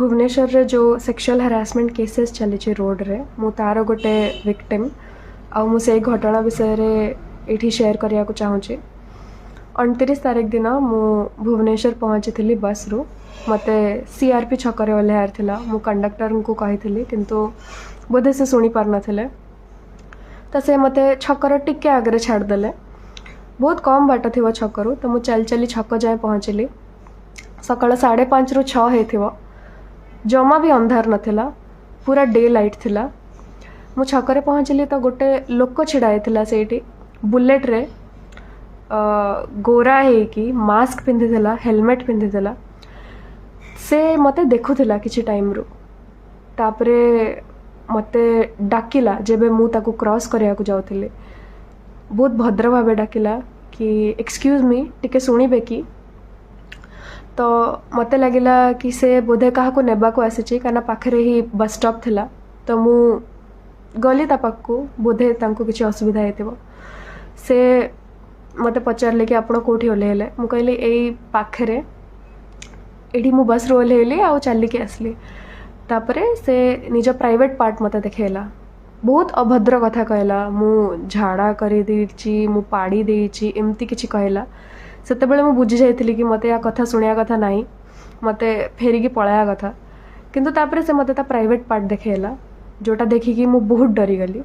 ଭୁବନେଶ୍ୱରରେ ଯେଉଁ sexual harassment cases ଚାଲିଛି ରୋଡ଼ରେ, ମୁଁ ତା'ର ଗୋଟେ ଭିକ୍ଟିମ୍ ଆଉ ମୁଁ ସେଇ ଘଟଣା ବିଷୟରେ ଏଇଠି ସେୟାର କରିବାକୁ ଚାହୁଁଛି। 29 ତାରିଖ ଦିନ ମୁଁ ଭୁବନେଶ୍ୱର ପହଞ୍ଚିଥିଲି ବସ୍ରୁ। ମୋତେ ସିଆର୍ପି ଛକରେ ଓହ୍ଲାଇବାର ଥିଲା। ମୁଁ କଣ୍ଡକ୍ଟରଙ୍କୁ କହିଥିଲି, କିନ୍ତୁ ବୋଧେ ସେ ଶୁଣିପାରୁନଥିଲେ, ତ ସେ ମୋତେ ଛକର ଟିକେ ଆଗରେ ଛାଡ଼ିଦେଲେ। ବହୁତ କମ୍ ବାଟ ଥିବ ଛକରୁ। ତ ମୁଁ ଚାଲି ଚାଲି ଛକ ଯାଏଁ ପହଞ୍ଚିଲି। ସକାଳ 5:30ରୁ 6 ହେଇଥିବ। ଜମା ବି ଅନ୍ଧାର ନଥିଲା, ପୁରା ଡେ ଲାଇଟ୍ ଥିଲା। ମୁଁ ଛକରେ ପହଞ୍ଚିଲି ତ ଗୋଟେ ଲୋକ ଛିଡ଼ା ହେଇଥିଲା ସେଇଠି ବୁଲେଟ୍ରେ, ଗୋରା ହେଇକି, ମାସ୍କ ପିନ୍ଧିଥିଲା, ହେଲମେଟ୍ ପିନ୍ଧିଥିଲା। ସେ ମୋତେ ଦେଖୁଥିଲା କିଛି ଟାଇମ୍ରୁ। ତାପରେ ମୋତେ ଡାକିଲା ଯେବେ ମୁଁ ତାକୁ କ୍ରସ୍ କରିବାକୁ ଯାଉଥିଲି। ବହୁତ ଭଦ୍ର ଭାବେ ଡାକିଲା କି "ଏକ୍ସକ୍ୟୁଜ୍ ମି, ଟିକେ ଶୁଣିବେ କି?" ତ ମୋତେ ଲାଗିଲା କି ସେ ବୋଧେ କାହାକୁ ନେବାକୁ ଆସିଛି, କାରଣ ପାଖରେ ହିଁ ବସ୍ ଷ୍ଟପ୍ ଥିଲା। ତ ମୁଁ ଗଲି ତା ପାଖକୁ, ବୋଧେ ତାଙ୍କୁ କିଛି ଅସୁବିଧା ହେଇଥିବ। ସେ ମୋତେ ପଚାରିଲେ କି ଆପଣ କେଉଁଠି ଓହ୍ଲେଇଲେ? ମୁଁ କହିଲି, ଏଇ ପାଖରେ, ଏଇଠି ମୁଁ ବସ୍ରୁ ଓହ୍ଲେଇଲି ଆଉ ଚାଲିକି ଆସିଲି। ତାପରେ ସେ ନିଜ ପ୍ରାଇଭେଟ୍ ପାର୍ଟ ମୋତେ ଦେଖେଇଲା। ବହୁତ ଅଭଦ୍ର କଥା କହିଲା, ମୁଁ ଝାଡ଼ା କରିଦେଇଛି, ମୁଁ ପାଡ଼ି ଦେଇଛି, ଏମିତି କିଛି କହିଲା। ସେତେବେଳେ ମୁଁ ବୁଝି ଯାଇଥିଲି କି ମୋତେ ୟା କଥା ଶୁଣିବା କଥା ନାହିଁ, ମୋତେ ଫେରିକି ପଳାଇବା କଥା। କିନ୍ତୁ ତାପରେ ସେ ମୋତେ ତା ପ୍ରାଇଭେଟ୍ ପାର୍ଟ ଦେଖେଇଲା, ଯେଉଁଟା ଦେଖିକି ମୁଁ ବହୁତ ଡରିଗଲି।